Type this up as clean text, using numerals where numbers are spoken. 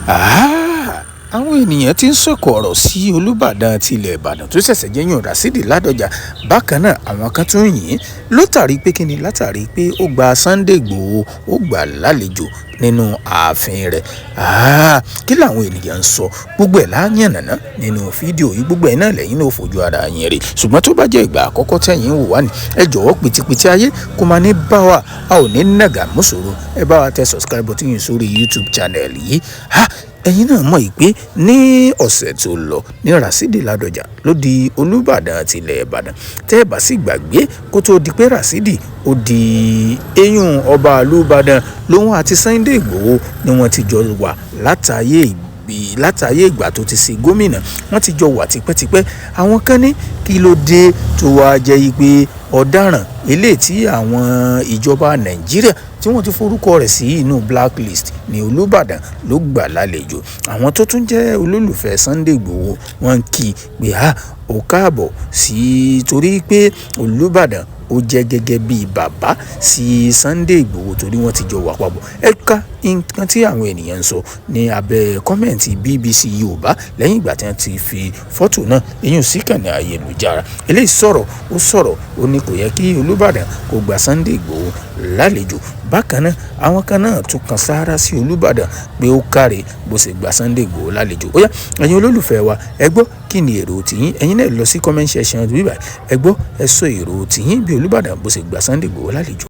Àwọn ènìyàn tí ń sọ̀kò ọ̀rọ̀ sí Olùbàdàn tilẹ̀ Ìbàdàn tó ṣẹ̀ṣẹ̀ jẹ́ yún Rasheed Ládọjà. Bákan náà, àwọn kan tún yìn ín látàrí pé kíni, látàrí pé ó gba Sunday Igboho, ó gbà lálejò nínú ààfin rẹ̀. Kí làwọn ènìyàn ń sọ? Gbogbo ẹ̀ láyànnàná nínú fídíò yìí. Gbogbo ẹ̀ náà lẹ́yìn náà ó fojú ara yín rí. Ṣùgbọ́n tó bá jẹ́ ìgbà àkọ́kọ́ tẹ̀yìn wò wá ní, ẹ jọ̀wọ́, pìtìpìtì ayé kó máa ní bá wa, a ò ní nàgà mọ́sòro. Ẹ bá wa tẹ subscribe button yìí sórí YouTube channel yìí. Ẹ̀yin náà mọ̀ pé ní ọ̀sẹ̀ tó lọ ní Rasheed Ládọjà ló di Olùbàdàn tilẹ̀ Ìbàdàn. Tẹ́ ẹ bá sì gbàgbé, kó tó di pé Rasheed ó di eyín ọba Olùbàdàn, lòun àti Sunday Igboho ni wọ́n ti jọ wà látàyè ìgbà tó ti ṣe gómìnà. Wọ́n ti jọ wà tipẹ́tipẹ́. Àwọn kan ní kí ló dé tó wáá jẹ́ pé ọ̀daràn eléyìí tí àwọn ìjọba Nàìjíríà tí wọ́n ti forúkọ rẹ̀ sí inú blacklist ní Olùbàdàn ló gbà lálejò. Àwọn tó tún jẹ́ olólùfẹ́ Sunday Igboho, wọ́n kí i pé a ò káàbọ̀ sí, torí pé Olùbàdàn ó jẹ́ gẹ́gẹ́ bíi bàbá sí Sunday Igboho, torí wọ́n ti jọ wà papọ̀. Ẹ ká nǹkan tí àwọn ènìyàn ń sọ ní abẹ́ comment BBC Yorùbá lẹ́yìn ìgbà tí wọ́n ti fi fọ́tò náà eyín sí kànnì ayélujára. Eléyìí sọ̀rọ̀, ó sọ̀rọ̀, ó ní kò yẹ kí Olùbàdàn kó gba Sunday Igboho lálejò. Bákan náà, àwọn kan náà tún kan sáárá sí Olùbàdàn pé ó káre bó ṣe gba Sunday Igboho lálejò. Ó yá, ẹ̀yin olólùfẹ́ wa, ẹ gbọ́, kí ni èrò tìyín? Ẹ̀yin náà lọ sí comment section bíbá, ẹ gbọ́, ẹ sọ èrò tìyín bí Olùbàdàn bó ṣe gba Sunday Igboho lálejò.